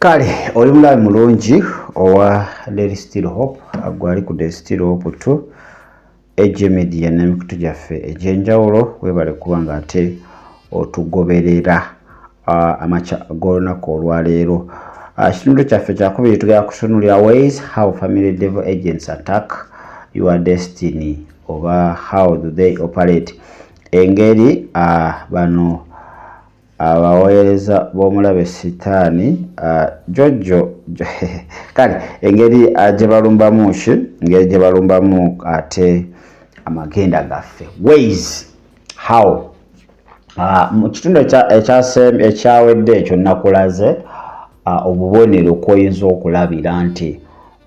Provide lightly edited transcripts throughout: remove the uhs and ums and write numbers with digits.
Kale oli mulabe mulungi owa There Still Hope, gwali ku There Still Hope 2 AJ Media n'emikutu gyaffe egy'enjawulo. Weebale kuba nga ate otugoberera amakya g'olunaku olwaleero. Ekitundu kyaffe kyakubiri tugenda kutunulira ways how family devil agents attack your destiny oba how do they operate, engeri bano abaweereza b'omulabe Sitaani jojo kale engeri gye balumbamu ki, engeri gye balumbamu ate amagenda gaffe, ways how. Mu kitundu ekyawedde ekyo nakulaze obubonero kwoyinza okulabira nti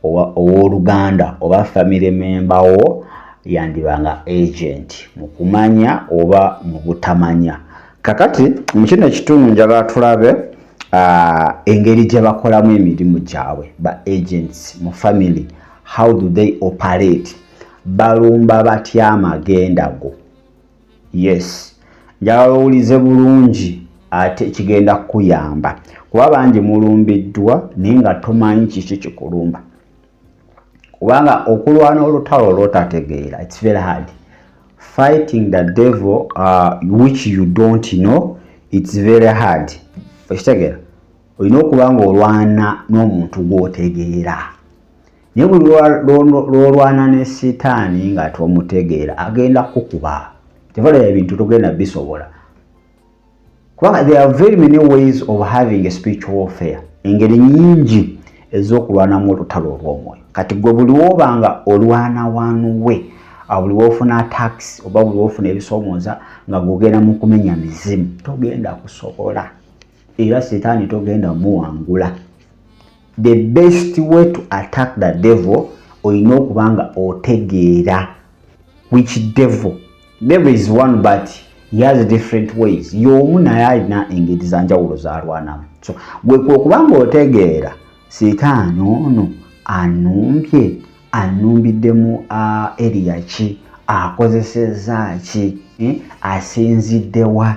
owooluganda oba family member wo yandibanga agent mu kumanya oba mu butamanya. Kakati mu kino ekitundu njagala tulabe engeri gye bakolamu emirimu gyabwe ba agents mu family. How do they operate? Balumba batya amagenda go? Yes, njagala owulize bulungi ate kigenda kukuyamba, kuba bangi mulumbiddwa naye nga tomanyi kiki kikulumba, kubanga okulwana olutalo lwotategeera, it's very hard. Fighting the devil which you don't know, it's very hard. Okitegeera? Olina okuba nga olwana n'omuntu gw'otegeera, naye buli lwolwana ne Sitaani nga tomutegeera, agenda kukuba. Tebalaba ebintu togenda bisobola, kubanga there are very many ways of having a spiritual warfare, engeri nyingi ez'okulwanamu olutalo olw'omwoyo. Kati gwe buli woobanga olwana wanuwe, buli woofuna attacks oba buli woofuna ebisoomooza nga gwogenda mu kumenya mizimu, togenda kusobola era Sitaani togenda muwangula. The best way to attack the devil, olina okuba nga otegeera which devil. Devil is one, but he has different ways. Y'omu naye alina engeri za njawulo z'alwanamu. So gwe kwe okuba nga otegeera Sitaani ono anumbye, anumbidde mu area ki, akozesezza ki, eh? Asinzidde wa,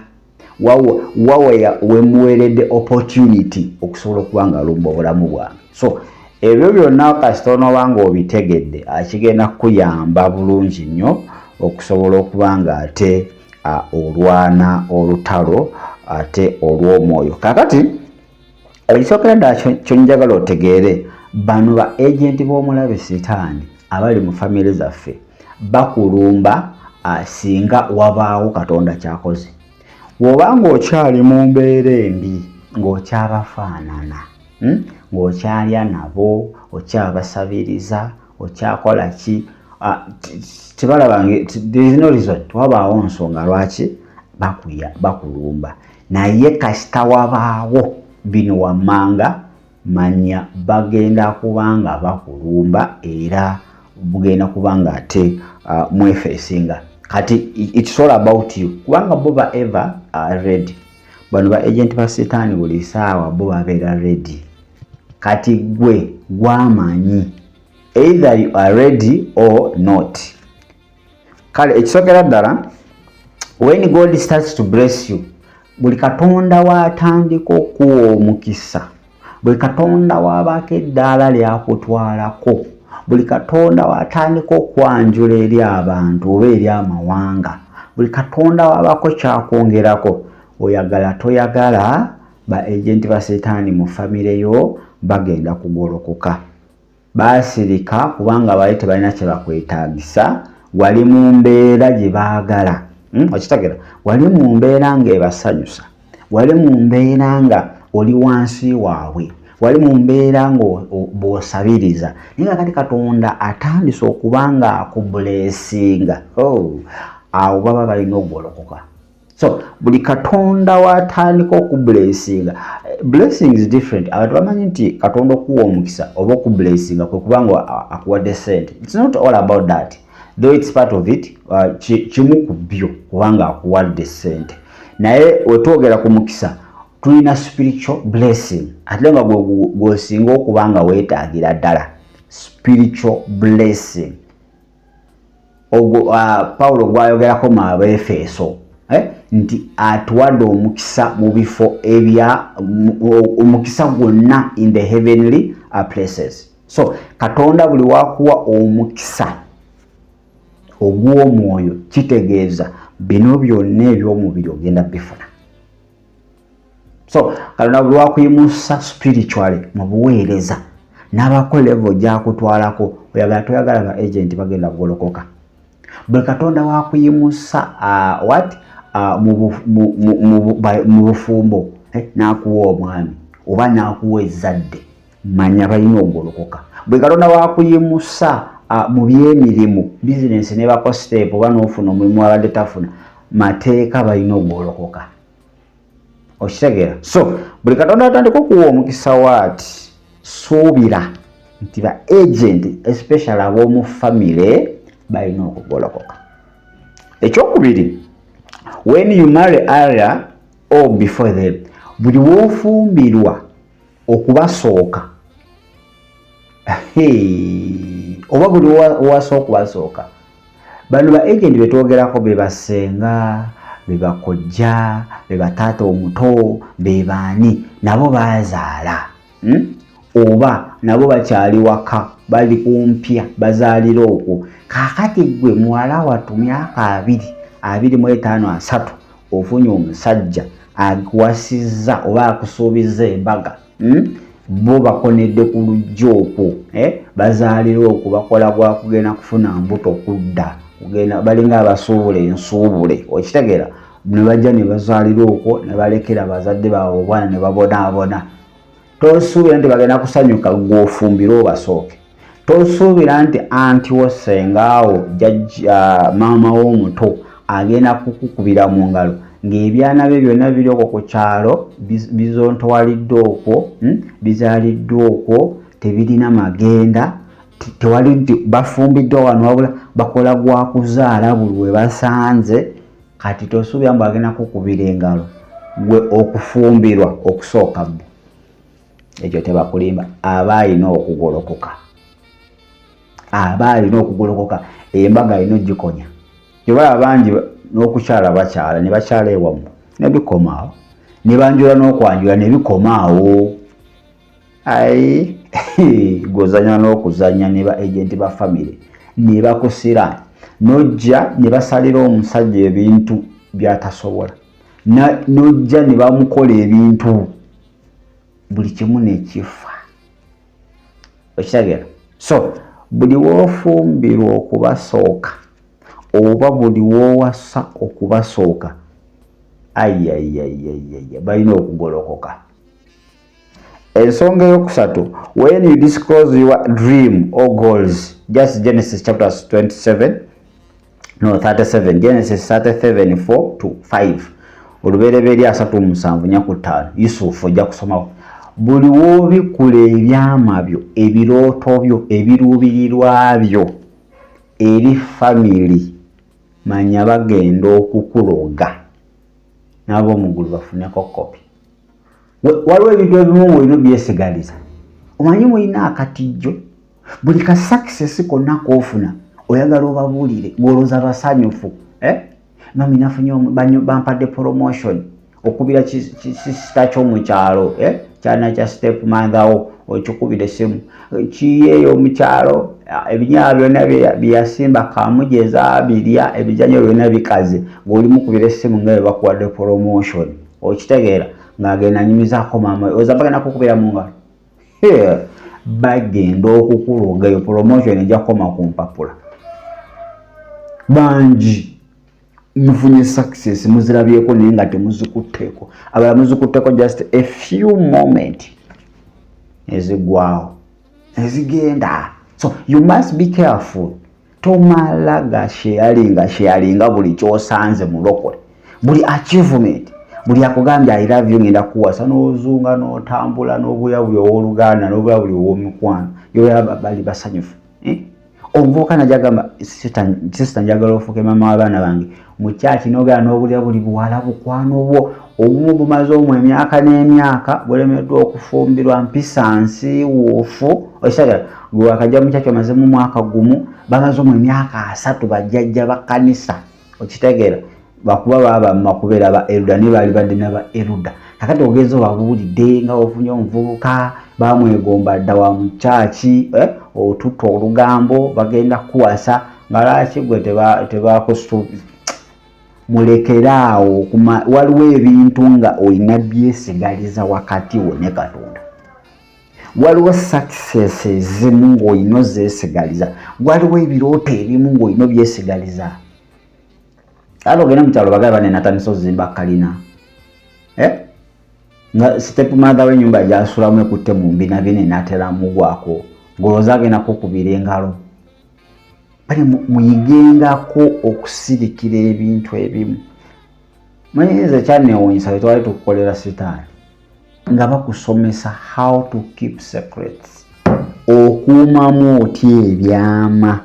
wawe wemuweredde opportunity okusobola okuba nga alumba obulamu bwange. So ebyo byonna kasita onooba nga obitegedde, akigenda kukuyamba bulungi nnyo okusobola okuba nga ate olwana olutalo ate olw'omwoyo. Kakati ekisookera ddala kyonjagala otegeere, bano ba agent b'omulabe Sitaani abali mu famire zaffe bakulumba singa wabaawo Katonda kyakoze. Bw'oba ng'okyali mu mbeera embi, ng'okyabafaanana, Ng'okyalya nabo, okyabasabiriza, okyakola ki, tebalaba, there is no reason, tewabaawo nsonga lwaki bakuya bakulumba. Naye kasita wabaawo bino wammanga, manya bagenda kubanga bakulumba era bugenda kubanga ate mwefeesinga. Kati it's all about you, kubanga bo ba ever ready. Bano ba agent ba Sitaani buli saawa bo babeera ready. Kati gwe gwamanyi either you are ready or not. Kale ekisookera ddala, when God starts to bless you, buli Katonda waatandika okuwa omukisa, buli Katonda waabaako eddaala lyakutwalako, buli Katonda waatandika okwanjula eri abantu oba eri amawanga, buli Katonda waabako kyakwongerako, oyagala toyagala, ba agent ba Setaani mu famire yo bagenda kugolokoka. Baasirika kubanga bali tebalina kye bakwetaagisa, wali mu mbeera gye baagala. Okitegera? Wali mu mbeera ng'ebasanyusa, wali mu mbeera nga oli wansi waabwe, wali mu mbeera nga bw'osabiriza, naye nga kati Katonda atandise okuba nga akublessinga, oh, awo baba balina okugolokoka. So buli Katonda watandika okublessinga, blessing is different. Abantu bamanyi nti Katonda okuwa omukisa oba okublessinga kwe kubanga akuwadde sente. It's not all about that, though it's part of it. Kimu ku byo kubanga akuwadde sente, naye wetwogera ku mukisa tulina spiritual blessing, ate nga gweosinga okuba nga weetaagira ddala spiritual blessing. Ogwo Pawulo gwayogerako mu Abeefeso. Nti atuwadde omukisa mu bifo ebya omukisa gwonna, in the heavenly places. So Katonda buli wakuwa omukisa ogw'omwoyo, kitegeeza bino byonna eby'omubiri ogenda bifuna. So Katonda buli wakuyimusa spiritually mu buweereza n'abako level gyakutwalako, oyagala toyagala, ba agent bagenda kugolokoka. Buli Katonda wakuyimusa what mu bufumbo, n'akuwa omwami oba n'akuwa ezzadde, manya balina okugolokoka. Bwe Katonda wakuyimusa mu byemirimu, bizinensi nebako step oba n'ofuna omulimu abadde tafuna, mateeka balina okugolokoka. Okitegeera? So buli Katonda atandika okuwa omukisa, waati suubira nti ba agent, especially ab'omu family, balina okugolokoka. Ekyokubiri, when you marry earlier or before them, buli woofumbirwa okubasooka oba buli owasa okubasooka, bano ba agent betwogerako be basenga, be bakojja, be bataata omuto, be baani, nabo bazaala, Oba nabo bakyali waka, bali kumpya, bazaalira okwo. Kaakati gwe muwala wattu, myaka 20, 25, 30, ofunye omusajja akuwasizza oba akusuubizza embaga, Bo bakonedde ku lujja okwo, eh? Bazaalira okwo, bakola gwa kugenda kufuna mbuto kudda kugenda, balinga abasuubula ensuubule. Okitegeera? Ne bajja ne bazaalira okwo ne balekera bazadde baabwe obwana ne babonaabona. Tosuubira nti bagenda kusanyuka gwe ofumbire obasooke. Tosuubira nti anti wo, sengaawo, jjajja, maama w'omuto agenda kukukubira mu ngalo ng'ebyana bye byonna biri okwo ku kyalo, bizontowalidde okwo, Bizaaliddwa okwo, tebirina magenda, tewali nti bafumbiddwa wano, wabula bakola gwa kuzaala buli we basanze. Kati tosuubira mbu agenda kukubira engalo gwe okufumbirwa okusooka bbo. Ekyo tebakulimba, aba alina okugolokoka, aba alina okugolokoka. Embaga alina ogikonya. Kyobalaba bangi n'okukyala bakyala ne bakyala ewammwe nebikomaawo, ne banjula n'okwanjula ne bikomaawo. Ai, gozanya n'okuzanya ne ba agent ba family ne bakusira, nojja ne basalira omusajja ebintu byatasobola, nojja ne bamukola ebintu buli kimu nekifa. Okitegeera? So buli woofumbirwa okubasooka oba buli woowasa okubasooka, ayayayayaya, balina okugolokoka. Ensonga eyokusatu, when you disclose your dream or goals, just Genesis chapter 27, no, 37, Genesis 37 4 to 5, Olubereberye 37 4 ku 5, Yusufu, ojja kusomawo. Buli woobikula ebyama byo, ebirooto byo, ebiruubirirwa byo eri family, manya bagenda okukuloga n'ab'omuggulu bafuneko kopi. Waliwo ebintu ebimu ngaolina obyesigaliza. Omanyi mulina akatijjo, buli ka success konna koofuna oyagala obabuulire ng'olowooza basanyufu, eh? Mami, nafunye bampadde promotion. Okubira kisista ky'omukyalo, eh? Kyana kya step mother okikubira essimu, kiyeeyo omukyalo, ebinyawa byonna byeyasimba kamujeza birya, ebijanyo byonna bikaze, ng'oli mukubira essimu nga bwe bakuwadde promotion. Okitegeera? Ng'agenda anyumizaako maama, oza bagenda kukubira mu ngalo, bagenda okukuloga. Eyo promotion ejja kukoma ku mpapula. Bangi mufunye success, muzirabyeko naye nga temuzikutteeko. Abalala muzikutteko just a few moment, ezigwawo, ezigenda. So you must be careful. Tomala gasharinga sharinga buli kyosanze mulokole, buli achievement, buli akugambye "I love you, ngenda kuwasa", n'ozunga n'otambula n'obuya buli owooluganda n'obuya buli ow'omikwano yoya bali basanyufu, eh? Omuvubuka najagamba, "Sister, njagala ofuuke maama w'abaana bange." Mukyaki nogera n'obulya buli buwala bukwano bwo obumu bumaze omwo emyaka n'emyaka, bulemeddwa okufumbirwa, mpisa nsiiwuufu. Okisagala gwe wakajja mukyaki, omazemu mwaka gumu, bamaze omwo emyaka 30, bajjajja ba kanisa. Okitegeera? Lwakuba babamma kubeera ba elder, naye baali badde naba elder. Kakati ogenza obabuulidde nga ofunye omuvubuka, bamwegomba dda wa mu kyaki, eh? Otutta olugambo, bagenda kukuwasa, nga lwaki gwe tebakusuubiza? Mulekere awo. Waliwo ebintu nga olina byesigaliza wakati wo ne Katonda. Waliwo success ezimu ng'olina ozeesigaliza, waliwo ebirooto ebimu ng'olina obyesigaliza. Ate ogenda mukyalo, bagabe bane natandisa ozimba kalina, eh? Nga step mother w'enyumba gyasulamu ekutte mu mbinabina, enatera mugwako, ng'olowooza agenda kukubira engalo. Bali muyigengako okusirikira ebintu ebimu. Manyiriza kyanewunyisa, bwe twali tukukolera sitaani nga bakusomesa how to keep secrets, okuumamu otya ebyama,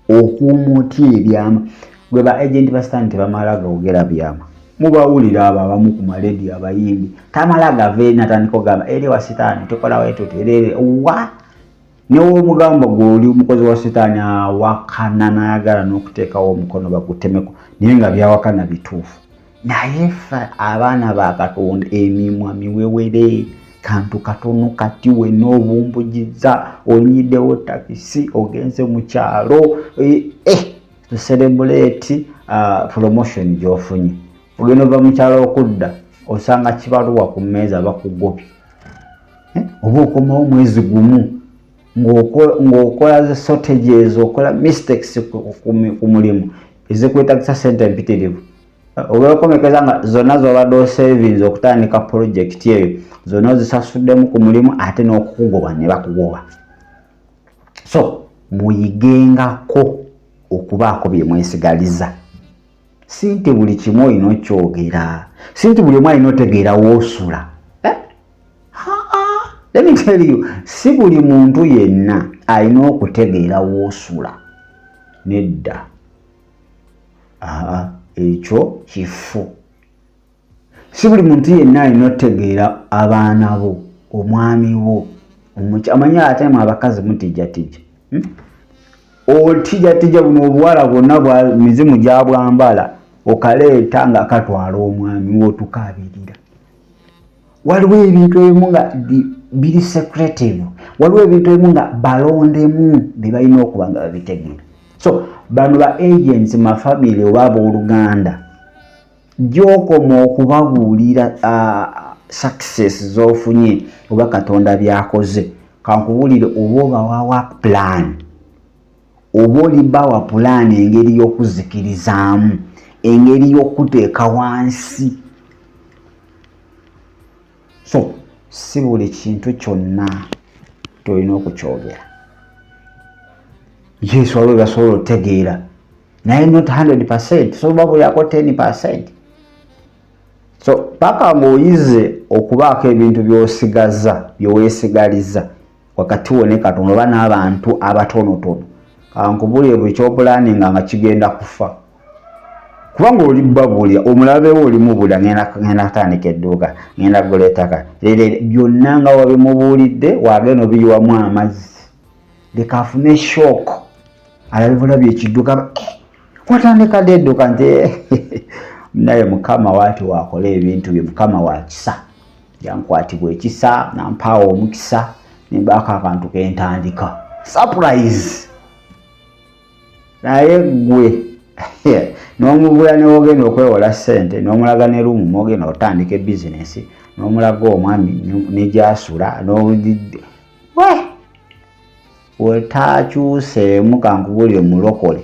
okuuma otya ebyama. Gwe ba agent ba sitaani tebamala gogera byama. Mubawulira abo abamu ku malediyo, abayimbi, tamala gava eri natandika ogamba eri wa sitaani tukolawo etuti erere wa newomugamba gweoli omukozi wa sitaani, awakana nayagala n'okuteekawo omukono bagutemeko, naye nga byawakana bituufu. Naye ffe abaana ba Katonda, emimwa miwewere, kantu katono kati wena obumbugiza, onyiddewo takisi, ogenze mu kyalo, eh, eh, celebrate promotion gyofunye. Ogenda ova mu kyalo, okudda osanga kibaluwa ku mmeeza, bakugobye. Eh, oba okomawo mwezi gumu ng'okola zi shortages, okola mistakes ku mulimu ezikwetagisa sente empitirivu, olwokomekeza nga zonna zobadde osavings okutandika project eyo, zonna ozisasuddemu ku mulimu, ate n'okukugoba ne bakugoba. So muyigengako okubaako bye mwesigaliza. Si nti buli kimu olina okyogera, si nti buli omu alina otegeera woosula. Eh? Let me tell you, si buli muntu yenna alina okutegeera woosula. Nedda, aa, ekyo kifu. Si buli muntu yenna alina otegeera abaana bo, omwami wo. Amanyi ate mu abakazi mutijjatijja, Otijatija buno obuwala bwonna bwa mizimu gyabwambala, okaleeta nga katwala omwami wotukabirira. Waliwo ebintu ebimu nga biri secretive, waliwo ebintu ebimu nga balondemu bye balina okuba nga babitegeera. So bano ba agents, mafamily oba abooluganda, gyokoma okubabuulira success z'ofunye oba Katonda byakoze, kankubuulire, oba obawawa plan, oba olibawa pulaani engeri y'okuzikirizaamu, engeri y'okuteeka wansi. So si buli kintu kyonna tolina okukyogera. Yesu, waliwo basobola otegeera, naye not 100. So babulyako 10. So paka ng'oyize okubaako ebintu by'osigaza, byeweesigaliza wakati wo ne Katonda oba n'abantu abatonotono, kankubulire, buli kyopulaninga nga kigenda kufa, kubanga oli babulya omulabewo, olimubulya, ngenda kutandika edduuka, ngenda kugula ettaka, lere byonna nga wabimubuulidde, wagenda obiyiwamu amazzi. Leka afune shock, alabe bulabi ekidduka, eh, watandika dda edduuka? Nti eh, naye Mukama waati wakola ebintu bye. Mukama wa kisa, yankwatibwa ekisa, nampaawo omukisa, nembaako akantu kentandika, surprise. Naye gwe n'omubula, newogenda okwewola ssente, n'omulaga ne ruumu mwogenda otandika ebizinesi, n'omulaga omwami negyasula, wetaakyuseemu, kankubulire, mulokole.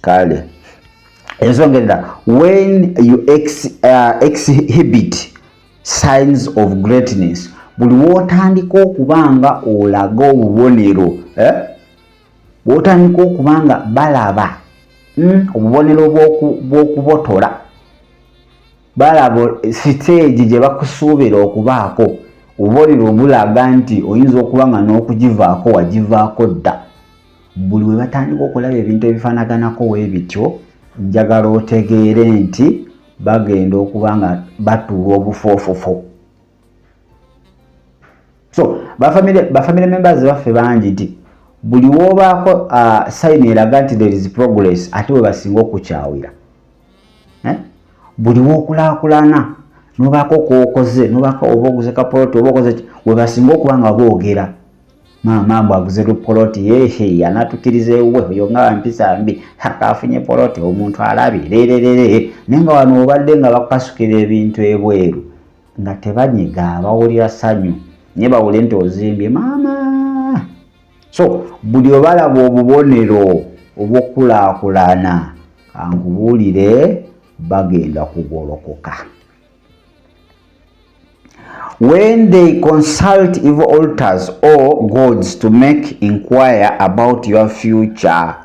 Kale ensonga endala, when you exhibit signs of greatness, buli wotandika okuba nga olaga obubonero, eh? Bwotandika okuba nga balaba obubonero bw'okubotola, balaba siteegi gye bakusuubira okubaako, obubonero obulaga nti oyinza okuba nga n'okugivaako wagivaako dda. Buli we batandika okulaba ebintu ebifaanaganako weebityo, njagala otegeere nti bagenda okuba nga batuula obufoofofo. So bafamily members baffe bangi nti Buli woobaako sign eraga nti there is progress, ate we basinga okukyawira, eh? Buli wookulaakulana nobaako kwokoze, nobaako oba oguze kapoloti oba okoze, we basinga okuba nga boogera, "Maama, mbu aguze lupoloti, yehe, anatukiriza ewuwe oyo, nga mpisa mbi, akafunye poloti, omuntu alabye lererere." Naye nga wano obadde nga bakukasukira ebintu ebweru nga tebanyiga, bawulira ssanyu, naye bawulire nti ozimbye, maama. So buli obalaba obubonero obw'okukulaakulana, kankubuulire, bagenda kugolokoka. When they consult evil altars or gods to make inquire about your future.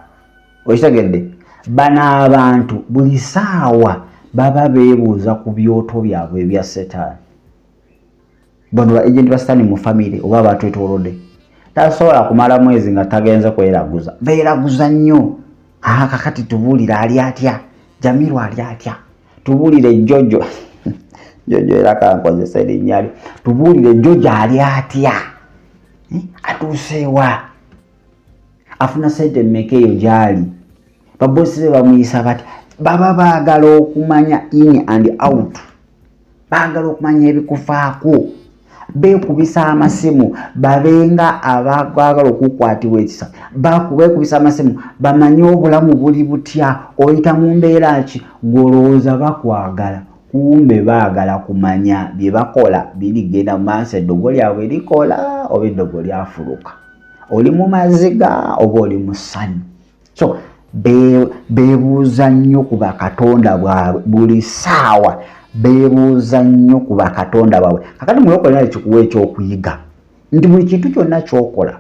Okitegedde? Bano abantu buli saawa baba beebuuza ku byoto byabwe ebya Setaani. Bano ba agent ba Sitaani mu famire oba abatwetoolodde, tasobola kumala mwezi nga tagenze kweraguza. Beeraguza nnyo. "Ah, kakati tubuulire, ali atya Jamiru? Ali atya? Tubuulire Jojo." Jojo era kankozesa erinnya lye. "Tubuulire, Jojo ali atya? Eh, atuuseewa? Afuna sente mmeka eyo gy'ali? Babosi be bamuyisa bati?" Baba baagala okumanya in and out, baagala okumanya ebikufaako. Beekubisa amasimu, babenga abaagala okukwatibwa ekisa. Beekubisa amasimu bamanye obulamu buli butya, oyita mu mbeera ki. Gwolowooza bakwagala, kumbe baagala kumanya bye bakola birigenda mu maaso, eddogo lyabwe likola oba eddogo lyafuluka, oli mu maziga oba oli mu ssanyu. So beebuuza nnyo ku bakatonda bwabwe. Buli ssaawa beebuuza nnyo ku bakatonda baabwe. Kakati mulokolera ekikuwa ekyokuyiga nti buli kintu kyonna kyokola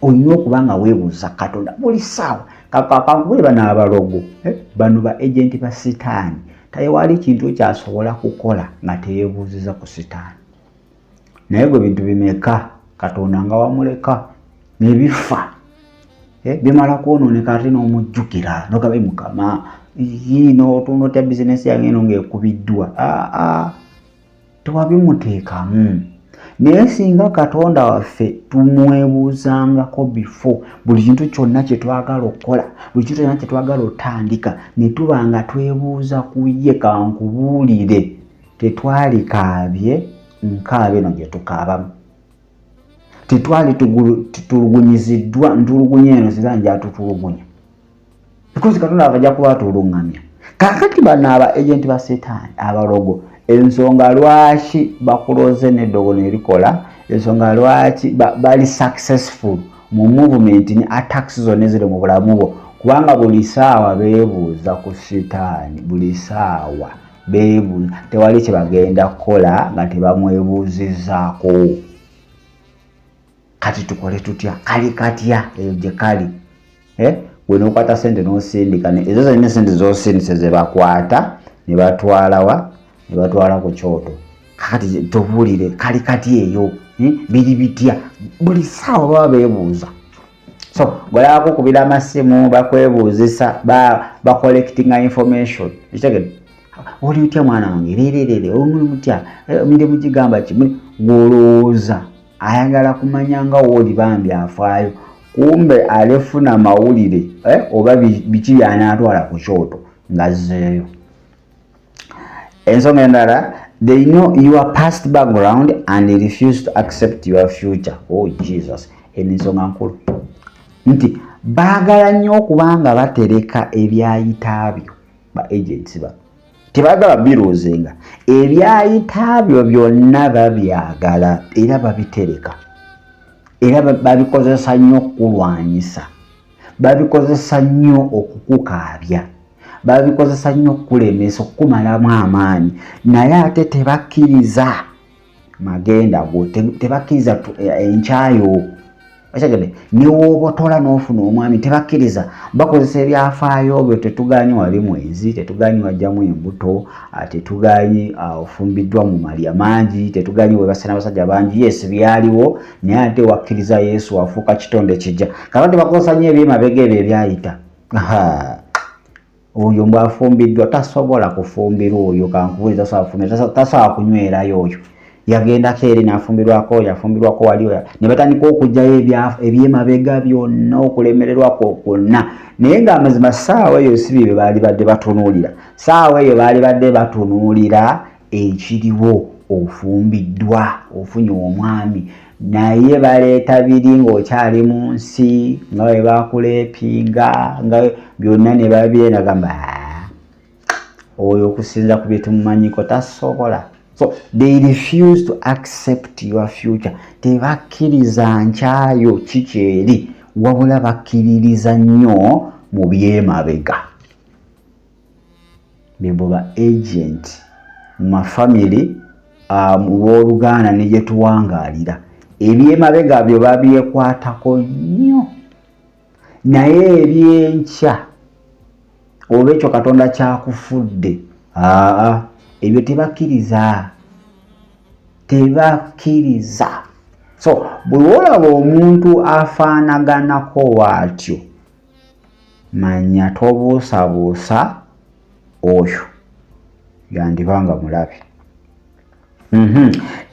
olina okuba nga weebuuza Katonda buli ssaawa. Kankubule, bano abalogo, eh, bano ba agent ba Sitaani, tewali kintu kyasobola kukola nga teyeebuuziza ku Sitaani. Naye gwe bintu bimeka Katonda nga wamuleka nebifa, eh, bimala kwonooneka ate n'omujjukira nogabe, "Mukama, yiino otunda otya bizinesi yange eno ng'ekubiddwa?" Aa, tewabimuteekamu. Naye singa Katonda waffe tumwebuuzangako before buli kintu kyonna kye twagala okukola, buli kintu kyonna kye twagala otandika, ne tuba nga twebuuza ku ye, kankubuulire, tetwalikaabye nkaaba eno gye tukaabamu, tetwali tutulugunyiziddwa ntulugunya eno sira njatutulugunya, because Katonda ava ajja kuba atuluŋŋamya. Kakati bano aba agent ba Setaani, abalogo, ensonga lwaki bakuloze n'eddogo nerikola, ensonga lwaki bali successful mu movement ne attacks zonna eziri mu bulamu bwo, kubanga buli saawa beebuuza ku Sitaani. Buli saawa beebuuza, tewali kye bagenda kukola nga tebamwebuuzizaako. "Kati tukole tutya? Kali katya eyo gye kali?" Eh? Gwe nokwata sente nosindika, ezo zonna sente zosindise zebakwata ne batwalawa? Ne batwala ku kyoto. "Kakati tubuulire, kali kati eyo, eh? Biri bitya?" Buli saawa baba beebuuza. So golaba kukubira amasimu, bakwebuuzisa, bacollectinga information. Ekitegedde? "Oli otya, mwana wange? Lererere, omuli mutya? Eh, mirimu gigamba ki?" Gwolowooza ayagala kumanya nga wooli, bambi afaayo, kumbe alefuna mawulire, eh, oba biki byanaatwala ku kyoto ng'azzeeyo. Ensonga endala, they know your past background and refuse to accept your future. Oh Jesus, eno ensonga nkulu nti baagala nnyo okuba nga batereka ebyayita byo. Ba agents ba tebaagala biruuzinga ebyayita byo byonna, babyagala era babitereka, era babikozesa nnyo okukulwanyisa, babikozesa nnyo okukukaabya, babikozesa nnyo okukulemesa, okukumalamu amaanyi. Naye ate tebakkiriza magenda go, tebakkiriza enkyayo. Okitegedde? Newoobotola n'ofuna omwami, tebakkiriza. Bakozesa ebyafaayo byo. Tetugaanyi wali mwezi, tetugaanyi wajjamu embuto, tetugaanyi ofumbiddwa mu malya mangi, tetugaanyi webase n'abasajja bangi. Yes, byaliwo, naye ate wakkiriza Yesu, wafuuka kitonde kijja. Kakati bakozesa nnyo ebyemabega ebyo ebyayita. Oyo mbwafumbiddwa, tasobola kufumbirwa oyo, kankubuliza, tasobola kufumbirwa, tasobola kunywerayo oyo. Yagendako eri n'afumbirwako oyo, afumbirwako wali oyo, ne batandika okugyayo ebyemabega byonna, okulemererwa kwo kwonna. Naye ng'amazima ssaawa eyo si bye baali badde batunuulira. Ssaawa eyo baali badde batunuulira ekiriwo, ofumbiddwa, ofunye omwami, naye baleeta biri ng'okyali mu nsi, nga bwe bakuleepinga, nga byonna ne babyenda gamba, ah, oyo okusinza ku bye tumumanyiko tasobola. So they refuse to accept your future. Tebakkiriza nkyayo kikyeri, wabula bakkiririza nnyo mu byemabega. Bebo ba agent mu mafamily, mu booluganda ne gye tuwangaalira. Ebyemabega byo babyekwatako nnyo, naye ebyenkya oba ekyo Katonda kyakufudde, aa, ebyo tebakkiriza, tebakkiriza. So buli wolaba omuntu afaanaganako waatyo, manya tobuusabuusa oyo yandibanga mulabe.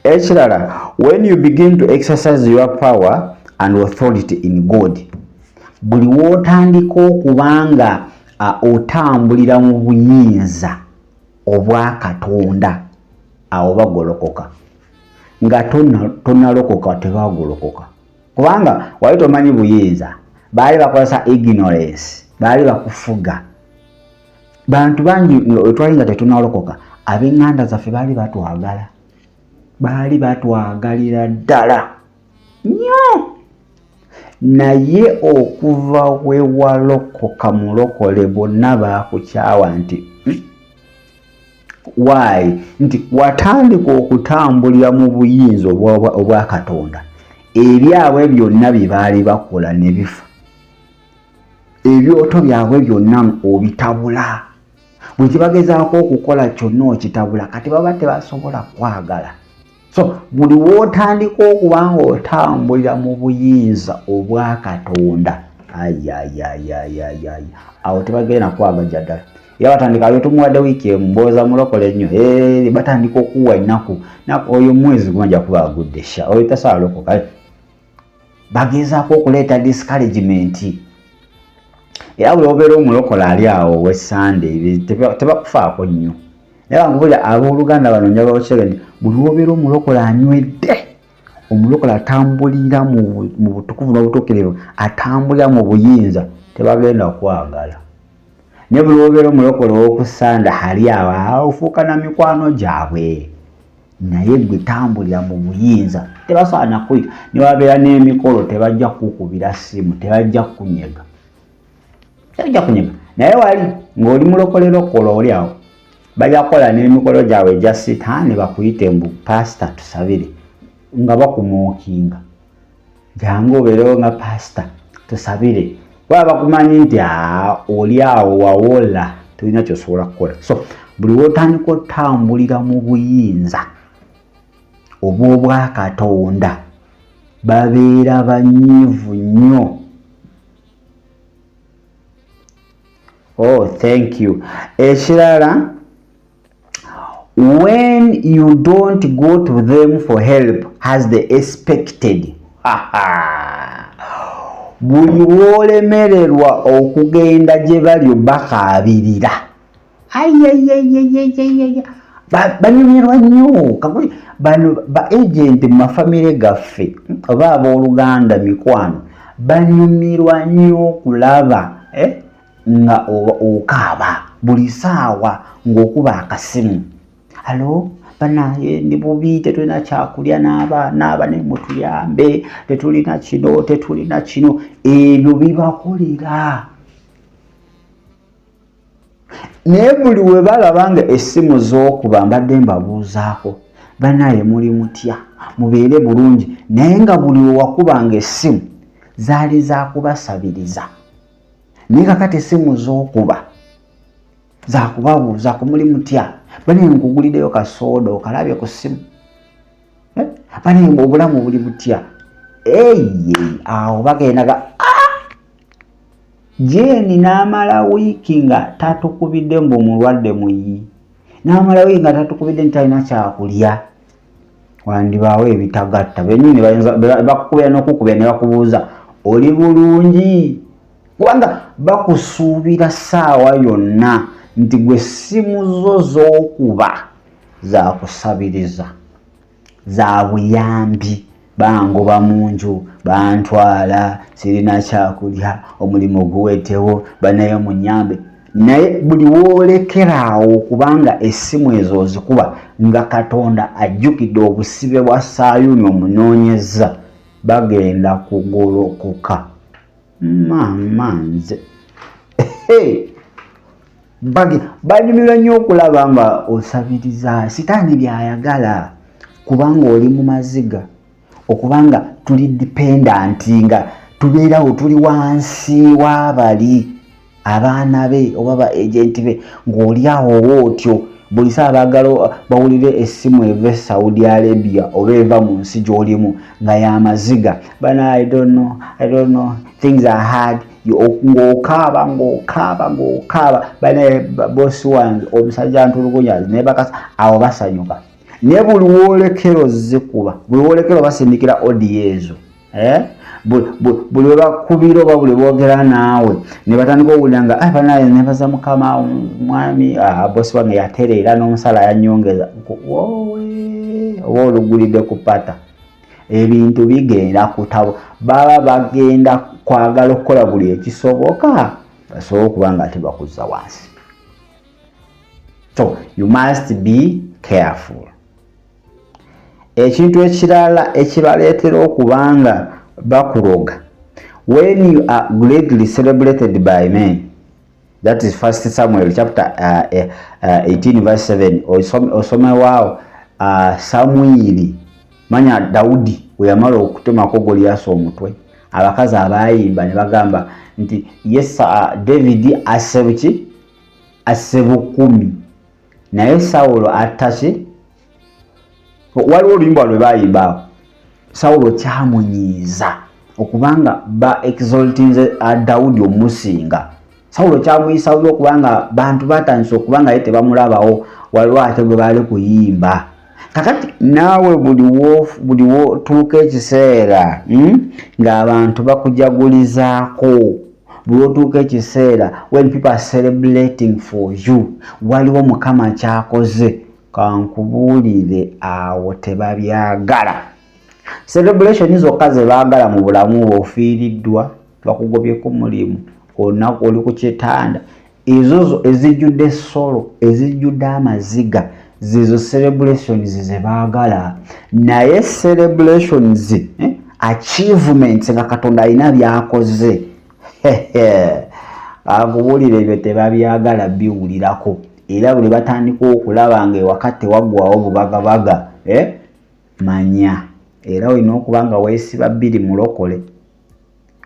Ekirala, when you begin to exercise your power and authority in God, buli wootandika okubanga otambulira mu buyinza obwa Katonda, awo bagolokoka. Nga tonalokoka tebagolokoka, kubanga wali tomanyi buyinza, baali bakozesa ignorance, baali bakufuga. Bantu bangi twali nga tetunalokoka, ab'eŋŋanda zaffe baali batwagala, baali batwagalira ddala nnyo. Naye okuva we walokoka mulokole, bonna baakukyawa. Nti Why? Nti watandika okutambulira mu buyinza obwa Katonda, ebyabwe byonna bye baali bakola ne bifa, ebyoto byabwe byonna obitabula, bwe kibagezaako okukola kyonna okitabula. Kati baba tebasobola kwagala. So buli wootandika okuba nga otambulira mu buyinza obwa Katonda, ayayayayayaya, awo tebagenda kwagaja ddala. Era batandika ayo, tumuwadde wiiki emu, mbooza mulokole nnyo. Batandika okuwa ennaku oyo mwezi gumu ajja kuba agudde sha, oyo tasobola lokoka. Bagezaako okuleeta discouragement. Era buli obeera omulokola ali awo owesande, tebakufaako nnyo. Naye bankubulira, abooluganda bano, njagala okirege nti buli wobeera omulokole anywedde, omulokole atambulira mu butukuvu n'obutuukirivu, atambulira mu buyinza, tebagenda kwagala. Naye buli wobeera omulokole ow'okusanda hali awo, ofuuka na mikwano gyabwe. Naye gwe tambulira mu buyinza, tebasobola nakuyita. Newabeera n'emikolo, tebajja kukukubira ssimu, tebajja kukunyega, tebajja kunyega. Naye wali ng'oli mulokolerokola oli awo, bajja kukola n'emikolo gyabwe egya sitaani, bakuyite mbu, "Pasita, tusabire," nga bakumockinga, "Jangu obeerewo nga pasita, tusabire." Baba bakumanyi nti oli awo wawola, tolina kyosobola kukola. So buli wotandika otambulira mu buyinza obw'obwakatonda, babeera banyiivu nnyo. Oh, thank you. Ekirala, when you don't go to them for help as they expected, buli woolemererwa okugenda gye bali bakaabirira, ayayayayayaya, banyumirwa nnyo. Kakuli bano ba agent mu mafamire gaffe oba abooluganda, mikwano, banyumirwa nnyo okulaba nga okaaba buli saawa, ng'okuba akasimu, "Alo, banaye ndi bubi, tetulina kyakulya n'abaana, abane mutuyambe, tetulina kino, tetulina kino." Ebyo bibakolera. Naye buli we balaba nga essimu z'okuba, "Mbadde mbabuuzaako, banaye muli mutya, mubeere bulungi," naye nga buli we wakubanga essimu zaali zakubasabiriza. Naye kakati essimu z'okuba zakubabuuza ku muli mutya, "Banaye nkugulideyo kasooda, okalabye ku ssimu, eh? Banaye obulamu buli butya?" Eye, awo bagendaga, ah! Jeeni n'amala wiiki nga tatukubidde mbu mulwadde muyi, n'amala wiiki nga tatukubidde nti talina kyakulya. Wandibaawo ebitagatta benyini bakukubira n'okukubira ne bakubuuza oli bulungi, kubanga bakusuubira ssaawa yonna nti gwe ssimu zo z'okuba zakusabiriza, za buyambi. Bangoba mu nju, bantwala, sirina kyakulya, omulimu guwetewo, banaye munyambe. Naye buli woolekeraawo kubanga essimu ezo ozikuba nga Katonda ajjukidde obusibe bwa Saayuni omunoonyeza, bagenda kugolokoka. Maama nze, banyumirwa nnyo okulaba nga osabiriza. Sitaani byayagala, kubanga oli mu maziga, okubanga tuli dependent, nga tubeerawo tuli wansi w'abali abaana be oba ba agent be, ng'oli awo otyo buli saa baagala bawulire essimu eva e Saudi Arabia oba eva mu nsi gy'olimu nga y'amaziga. Bana, I don't know, I don't know, things are hard, ng'okaaba, ng'okaaba, ng'okaaba. Bana, bosi wange omusajja ntulugunya naye bakasa awo basanyuka. Naye buli woolekero zikuba, buli woolekero basindikira audio ezo, eh? Buli webakubira oba buli boogera naawe ne batandika owulira nga, "Ah, banaye nebaza Mukama, mwami, ah, bosi wange yatereera n'omusala yanyongeza." Wowe oba olugulidde ku pata, ebintu bigenda kutabo. Baba bagenda kwagala okukola buli ekisoboka basobole okuba nga tebakuzza wansi. So you must be careful. Ekintu ekirala ekibaleetera okuba nga bakuloga, when you are greatly celebrated by men. That is First Samuel chapter 18 verse 7. Osomewaawo Samwiri, manya Dawudi we yamala okutemako Goliyasi omutwe, abakazi abayimba ne bagamba nti yes, David asse buki? Asse 1000, naye Sawulo atta ki? Waliwo oluyimba lwe bayimba awo. Sawulo kyamunyiiza okubanga ba exaltinze Dawudi omusinga. Sawulo kyamuyisa bubi okubanga bantu batandise okubanga ye tebamulabawo, waliwo ate gwe baali kuyimba. Kakati naawe buli wotuuka ekiseera ng'abantu bakujagulizaako, buli wotuuka ekiseera when people are celebrating for you, waliwo Mukama kyakoze, kankubuulire, awo tebabyagala. Celebration zokka ze baagala mu bulamu bwe, ofiiriddwa, bakugobyeko mulimu, olunaku oli ku kitanda, ezo zo ezijjudde sorrow, ezijjudde amaziga, zezo celebrations ze baagala. Naye celebrations, achievements nga Katonda alina byakoze, akubuulira, ebyo tebabyagala biwulirako. Era buli batandika okulaba nga ewaka tewaggwawo bubagabaga, manya era olina okuba nga weesiba bbiri mulokole,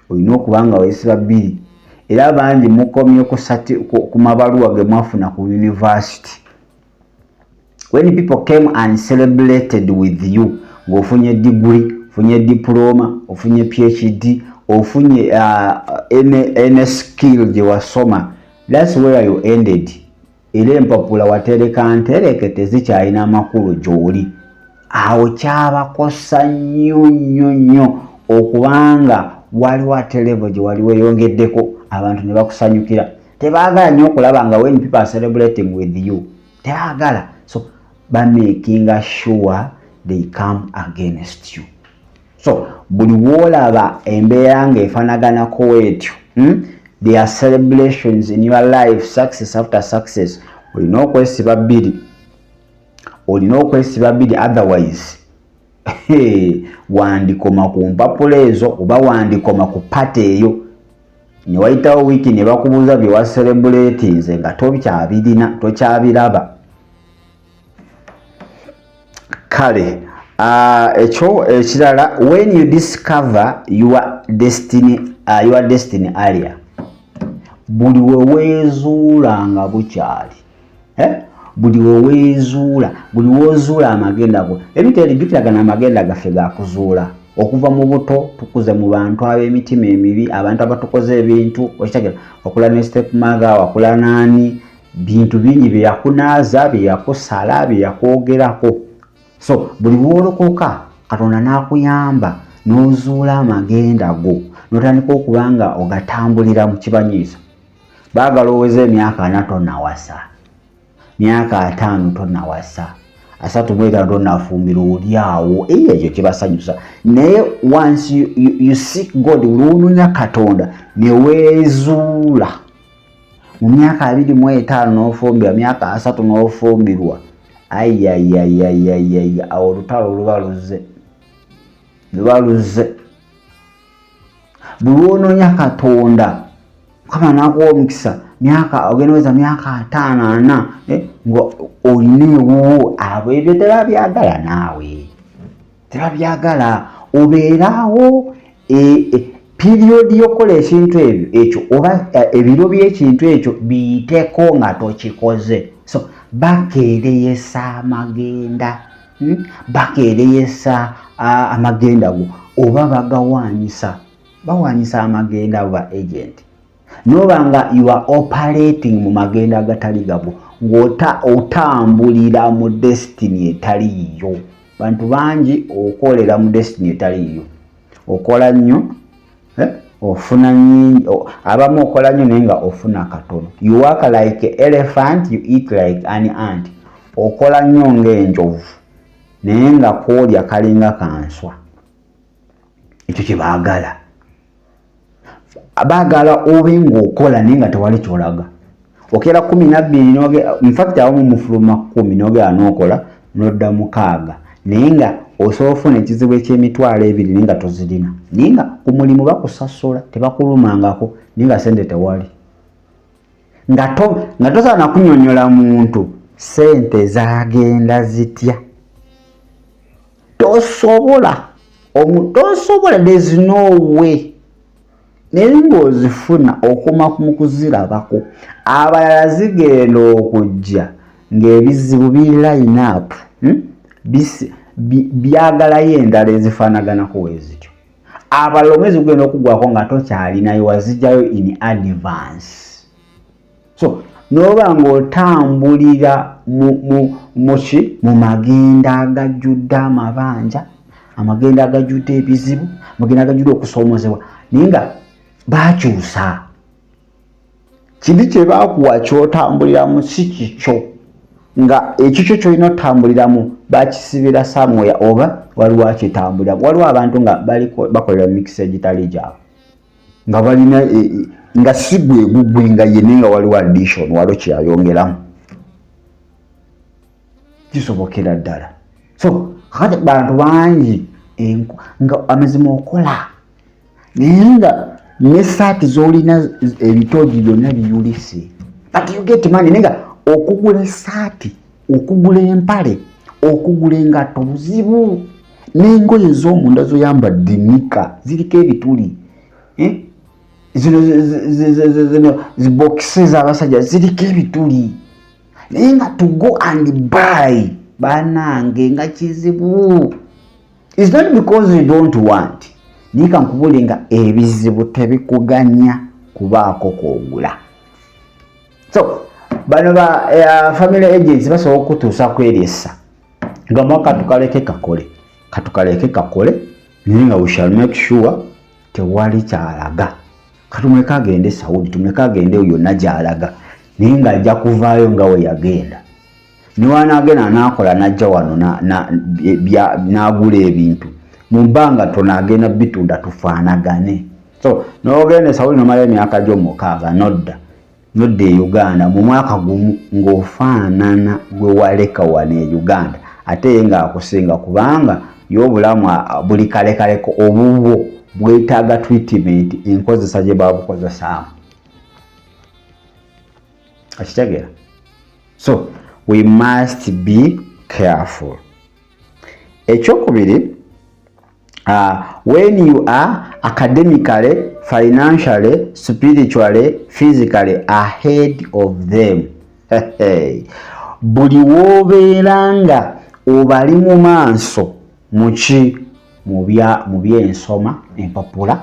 olina okuba nga weesiba bbiri. Era bangi mukomye ku mabaluwa ge mwafuna ku university. When people came and celebrated with you ng'ofunye degree, ofunye diploma, ofunye PhD, ofunye any skill gye wasoma, that's where you ended. Era empapula watereka ntereke, tezikyalina amakulu gy'oli. Awo kyabakosa nnyo nnyo nnyo okubanga waliwo ate level gye wali weeyongeddeko, abantu ne bakusanyukira. Tebaagala nnyo okulaba nga when people are celebrating with you, tebaagala. So bamakinga sure they come against you. So buli woolaba embeera ng'efaanaganako weetyo, There are celebrations in your life, success after success, olina okwesiba bbiri, olina okwesiba bbiri. Otherwise wandikoma ku mpapula ezo oba wandikoma ku party eyo, ne wayitawo wiiki ne bakubuuza bye wacelebratinze nga tokyabirina, tokyabiraba. Kale ekyo ekirala, when you discover your destiny area, buli we weezuula nga bukyali, eh? Buli we weezuula, buli wozuula amagenda go, ebintu eri, amagenda gaffe gakuzuula okuva mu buto. Tukuze mu bantu ab'emitima emibi, abantu abatukoze ebintu. Okitegera, wakula ne step mother, wakula naani, bintu bingi bye yakunaaza, bye yakusala, bye yakwogerako. So buli lw'olokoka, Katonda n'akuyamba n'ozuula amagenda go, n'otandika okuba nga ogatambulira mu kibanyiiza. Baagala oweze emyaka 40 tonawasa, myaka 50 tonawasa, 35 tonafumbira, oli awo. Eyo ekyo kibasanyusa. Naye once you seek God, lwonoonya Katonda neweezuula mu myaka 25 n'ofumbirwa, myaka 30 n'ofumbirwa, ayayayayayaya, awo olutalo luba luzze, luba luzze. Buli lwonoonya Katonda, Mukama nakuwa omukisa, myaka ogenda weza myaka 50, 40, nga olina ewuwo. Abo ebyo tebabyagala, naawe tebabyagala. Obeeraawo period y'okukola ekintu ebyo ekyo oba ebiro by'ekintu ekyo biyiteko nga tokikoze. So bakeereyesa amagenda, Bakeereyesa amagenda go oba bagawaanyisa, bawaanyisa amagenda abo ba agent. Noba nga you are operating mu magenda agatali gabo, ng'ota otambulira mu destiny etali yiyo. Bantu bangi okolera mu destiny etali yiyo. Okola nnyo, ofuna nyingi, abamu okola nnyo naye nga ofuna katono. You work like elephant, you eat like an ant. Okola nnyo ng'enjovu naye nga kwolya kalinga kanswa. Ekyo kyebaagala. Baagala obe ng'okola naye nga tewali kyolaga. Okeera 12, infact abamu mufuluma 10, nogera n'okola nodda 6, naye nga osobola ofuna ekizibu eky'emitwalo 2 naye nga tozirina, naye nga ku mulimu bakusasula, tebakulumangako, naye nga sente tewali, nga tosobola nakunyonyola muntu sente zagenda zitya. Tosobola, tosobola, there's no way. Naye ng'ozifuna okoma mu kuzirabako. Abalala zigenda okujja ng'ebizibu biri line up, Byagalayo endala ezifaanaganako wezityo. Abalala omwezi gugenda okuggwako nga tokyalinayo, wazijjayo in advance. So n'oba ng'otambulira muki mu magenda agajjudde amabanja, amagenda agajjudde ebizibu, amagenda agajjudde okusoomozebwa, naye nga bakyusa kiri kye baakuwa ky'otambuliramu si kikyo, nga ekikyo kyolina otambuliramu bakisibira somewhere oba waliwo akitambuliramu. Waliwo abantu nga bakolera mikisa egitali gyabwe, nga balina nga si gwe gugwe nga ye, naye nga waliwo addition, waliwo kyeyayongeramu. Kisobokera ddala. So kati bantu bangi nga amazima okola naye nga nesaati z'olina ebitoogi byonna biyulise, but you get money, naye nga okugula esaati, okugula empale, okugula engatto buzibu, n'engoye ez'omunda zoyambadde nika ziriko ebituli, eh? Zino zino zibokisi z'abasajja ziriko ebituli, naye nga to go and buy, banange, nga kizibu. Is not because you don't want, naye kankubule nga ebizibu tebikuganya kubaako kwogula. So bano ba family agents basobola okutuusa kweryesa nga mwaka tukaleke kakole, katukaleke kakole, naye nga we shall make sure tewali kyalaga. Katumuleke agende Saudi, tumuleke agende yonna gyalaga, naye ng'ajja kuvaayo nga we yagenda. Niwanaagenda n'akola n'ajja wano n'agula ebintu mu bbanga tono, agenda bitunda tufaanagane. So n'ogenda e Saudi nomala emyaka gyo 6, nodda e Uganda mu mwaka gumu ng'ofaanana gwe waleka wano e Uganda, ate ye ng'akusinga, kubanga y'obulamu buli kalekaleko, obubwo bwetaaga treatment, enkozesa gye babukozesaamu. Okitegeera? So we must be careful. Ekyokubiri, when you are academically, financially, spiritually, physically ahead of them. Buli woobeera nga obali mu maaso muki mu byensoma, empapula,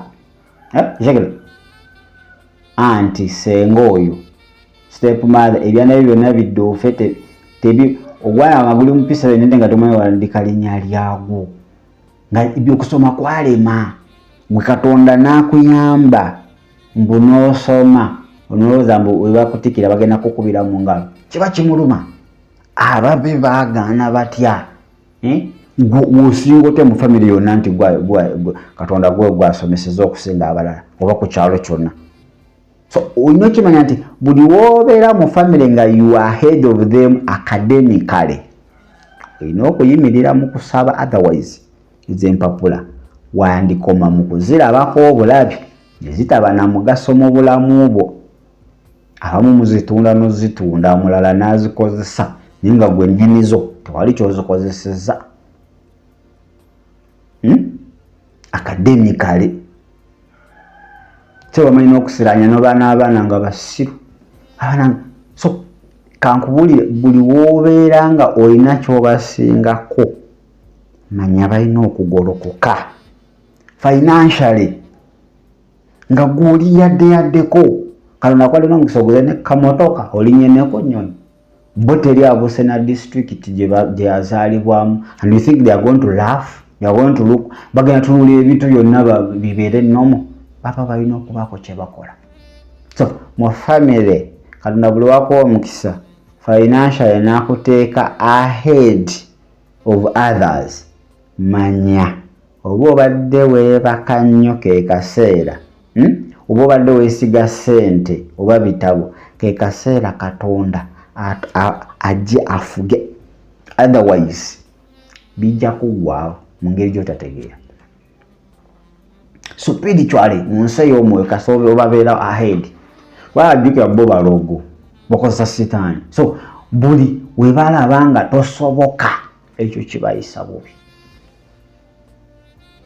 eh, anti senga oyo step mother, ebyana bye byonna bidduufe tebi. Ogwana nga guli mu P7 nte nga tomanyi wandika linnya lyagwo, nga ebyokusoma kwalema, gwe Katonda n'akuyamba mbu n'osoma, onolowooza mbu webakutikira bagenda kukubira mu ngalo. Kiba kimuluma. Ababe baagaana batya? Eh? Gwosinga otya mu famire yonna nti Katonda gwe gwasomeseza okusinga abalala oba ku kyalo kyonna? So olina okimanya nti buli woobeera mu famire nga you are head of them academically, olina okuyimirira mu kusaba, otherwise ezo empapula wandikoma mu kuzirabako obulabi ne zitaba na mugaso mu bulamu bwo. Abamu muzitunda nozitunda, omulala n'azikozesa, naye nga gwe nnyinizo tewali kyozikozeseza. Academically kyo bamanyi n'okusiranya noba n'abaana nga basiru abaana. So kankubuulire, buli woobeera nga olina ky'obasingako, manya balina okugolokoka financially nga gw'oli yadde yaddeko. Katonda kwalina omukisa oguze ne kamotoka, olinye neko nnyonyi, bo teri abuuse na district gye yazaalibwamu. And you think they are going to laugh? They are going to look, bagenda tunuulira ebintu byonna bibeere normal. Baba balina okubaako kye bakola. So mu family, Katonda buli wakuwa omukisa financially n'akuteeka ahead of others, manya oba obadde weebaka nnyo ke kaseera, Oba obadde weesiga ssente oba bitabo, ke kaseera Katonda ajje afuge, otherwise bijja kuggwawo mu ngeri gy'otategeera. Spiritually, mu nsi ey'omwoyo, kasoobe obabeera ahead. Wajjukira bo balogo, bakozesa sitaani. So buli we balaba nga tosoboka, ekyo kibayisa bubi,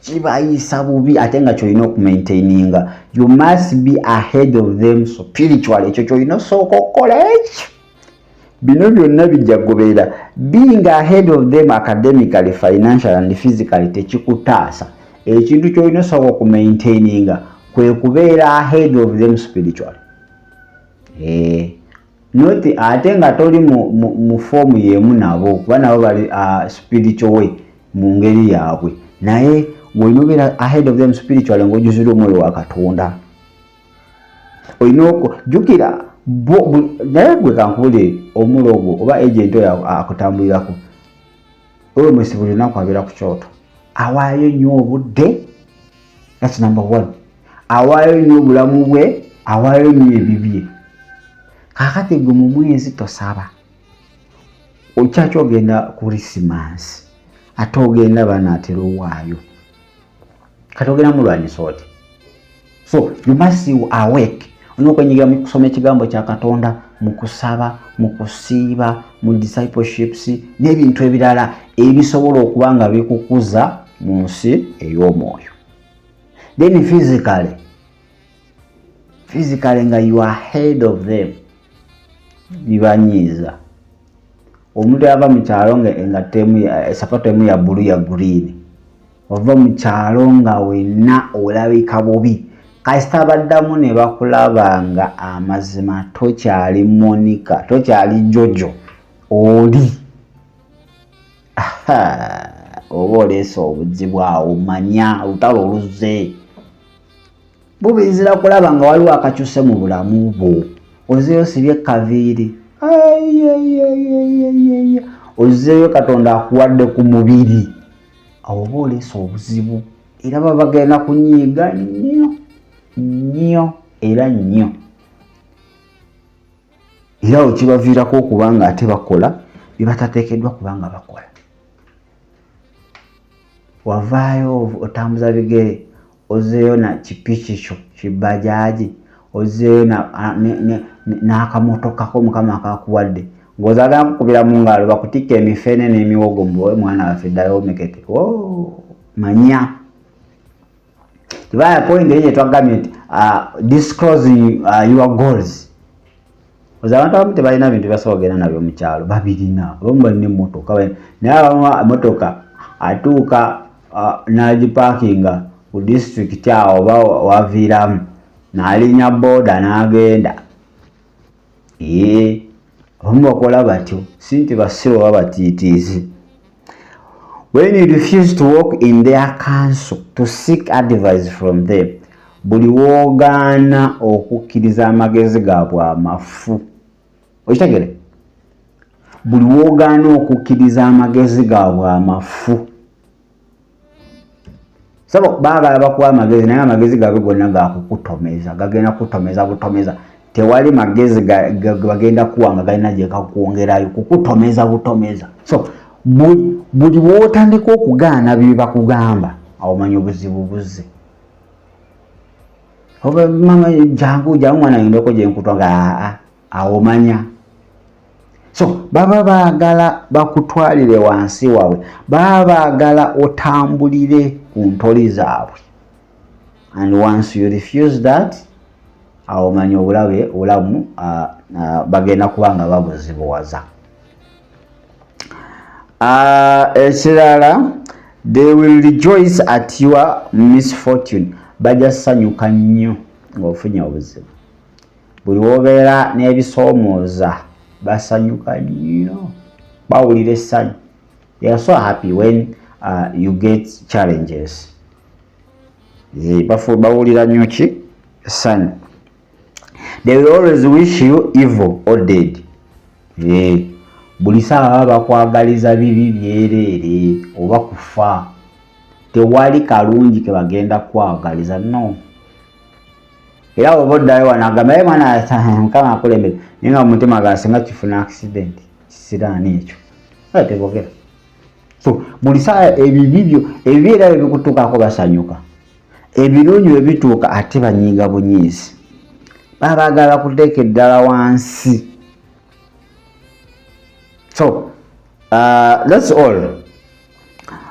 kibayisa bubi. Ate nga kyolina okumaintaininga, you must be ahead of them spiritually. Ekyo kyolina osooka okukola. Ekyo bino byonna bijja kugoberera. Being ahead of them academically, financially and physically tekikutaasa. Ekintu kyolina osooka okumaintaininga kwe kubeera ahead of them spiritually. Not ate nga toli mu form yemu nabo, kuba nabo bali spiritual way mu ngeri yaabwe, naye olina obeera ahead of them spiritually ng'ojjuzira omwoyo wa Katonda. Olina jjukira naye gwe kankubulire, omulogo oba agent oyo akutambulirako oyo mwesi, buli lunaku abeera ku kyoto, awaayo nnyo obudde. That's number one. Awaayo nnyo obulamu bwe, awaayo nnyo ebibye. Kaakati gwe mu mwezi tosaba, okyaki ogenda ku Risimansi, ate ogenda banaatera owaayo, kati ogenda mulwanyisa oti? So you must awake. Olina okwenyigira mu kusoma ekigambo kya Katonda, mu kusaba, mu kusiiba, mu discipleships n'ebintu ebirala ebisobola okuba nga bikukuza mu nsi ey'omwoyo. Then physically, physically nga you are ahead of them, bibanyiiza. Omuntu ava mu kyalo nga engatto emu, esapatu emu ya bbulu, ya green, ova mu kyalo nga wenna olabika bubi, kasita baddamu ne bakulaba nga amazima tokyali Monica, tokyali Jojo, oli oba oleese obuzibu awo, manya olutalo oluzze bubizira kulaba nga waliwo akakyuse mu bulamu bwo. Ozeeyo sibye kaviiri, ozeeyo Katonda akuwadde ku mubiri, awo oba oleese obuzibu, era baba bagenda kunyiiga nnyo nnyo era nnyo, era awo kibaviirako okuba nga ate bakola bye batateekeddwa kuba nga bakola. Wavaayo otambuza bigere, ozeeyo na kipiki kyo kibajaaji, ozeeyo n'akamotokako Mukama akakuwadde, ng'ozaagala kukubira mu ngalo, bakutikka emifene n'emiwogo mbu mwana waffe ddayo omekete. Manya tibaya point eyo gyetwagambye nti disclosing your goals. Oza abantu abamu tebalina bintu byasobola kugenda nabyo mu kyalo, babirina. Abamu balina emmotoka, naye abamu emotoka atuuka n'agipaakinga ku disitulikiti awo oba waviiramu, n'alinnya booda n'agenda. Ee, Abamu bakola batyo, si nti basiru oba batiitiizi. When you refuse to walk in their counsel, to seek advice from them, buli woogaana okukkiriza amagezi gaabwe amafu, okitegere, buli woogaana okukkiriza amagezi gaabwe amafu. Sabo baagala bakuwa amagezi, naye amagezi gaabwe gonna gakukutomeza, gagenda kukutomeza butomeza. Tewali magezi bagenda kuwa nga galina gye gakwongerayo, kukutomeza butomeza. So buli w'otandika okugaana bye bakugamba, awo manya obuzibu buzze. Oba mama jangu jangu mwana ngendeko gye nkutwa, nga aa, awo manya. So baba baagala bakutwalire wansi waabwe, baba baagala otambulire ku ntoli zaabwe, and once you refuse that, awo manya obulabe obulamu bagenda kuba nga babuzibuwaza. Ekirala, they will rejoice at your misfortune, bajja ssanyuka nnyo ng'ofunye obuzibu. Buli wobeera n'ebisoomooza basanyuka nnyo, bawulira essanyu. They are so happy when you get challenges. Bawulira nnyo ki? Essanyu. They will always wish you evil or dead. Buli saawa baba bakwagaliza bibi byereere oba kufa. Tewali kalungi ke bagenda kwagaliza, no. Era oba oddayo wano agamba, "Ye mwana, Mukama akulembere," naye nga mu mutima ga singa kifuna accident, kisiraani ekyo. Kale tebogera. So buli saawa ebibi byo, ebibi era bwe bikutuukako basanyuka, ebirungi bwe bituuka ate banyiiga bunyiizi, baba baagala kuteeka eddala wansi. So that's all.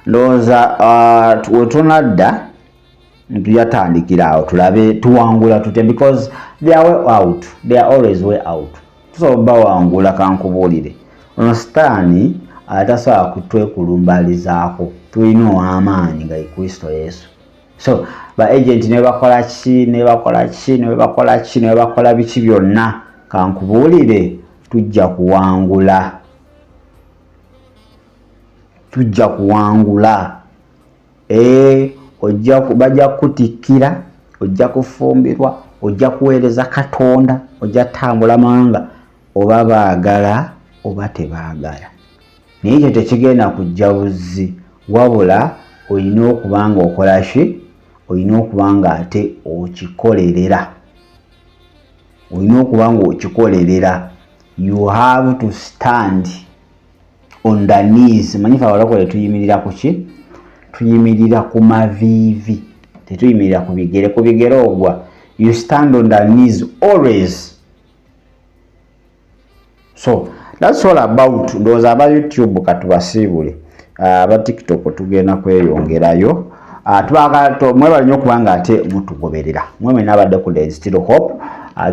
Ndowooza wetunadda tuyatandikira awo, tulabe tuwangula tutya, because there are way out, there are always way out. Tusobola bawangula. Kankubuulire, ono sitaani atasobola kutwekulumbalizaako, tulina ow'amaanyi nga ye Kristo Yesu. So ba agent ne bakola ki, ne bakola ki, ne bakola ki, ne bakola biki byonna, kankubuulire, tujja kuwangula, tujja kuwangula. Ojja bajja kukutikkira, ojja kufumbirwa, ojja kuweereza Katonda, ojja tambula mawanga, oba baagala oba tebaagala. Naye ekyo tekigenda kujja buzzi, wabula olina okuba nga okola ki? Olina okuba nga ate okikolerera, olina okuba nga okikolerera. You have to stand on the knees. Manyi fe abalokole tuyimirira ku ki? Tuyimirira ku maviivi, tetuyimirira ku bigere. Ku bigere ogwa. You stand on the knees always. So that's all about. Ndowooza aba YouTube katubasiibule, aba TikTok tugenda kweyongerayo. Mwebale nnyo okuba nga ate mutugoberera. Mwe mwenna abadde ku There is Still Hope,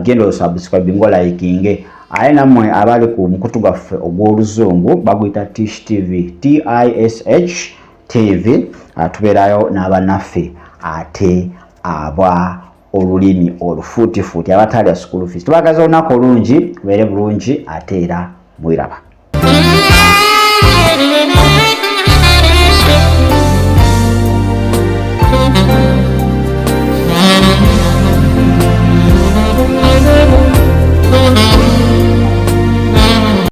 genda osubscribinge, olikinge. Aye nammwe abali ku mukutu gwaffe ogw'oluzungu baguyita Tish TV, Tish TV, tubeerayo n'abannaffe ate aba olulimi olufuutifuuti abatalya school fees. Tubagaza olunaku olungi, mubeere bulungi ate era mwiraba.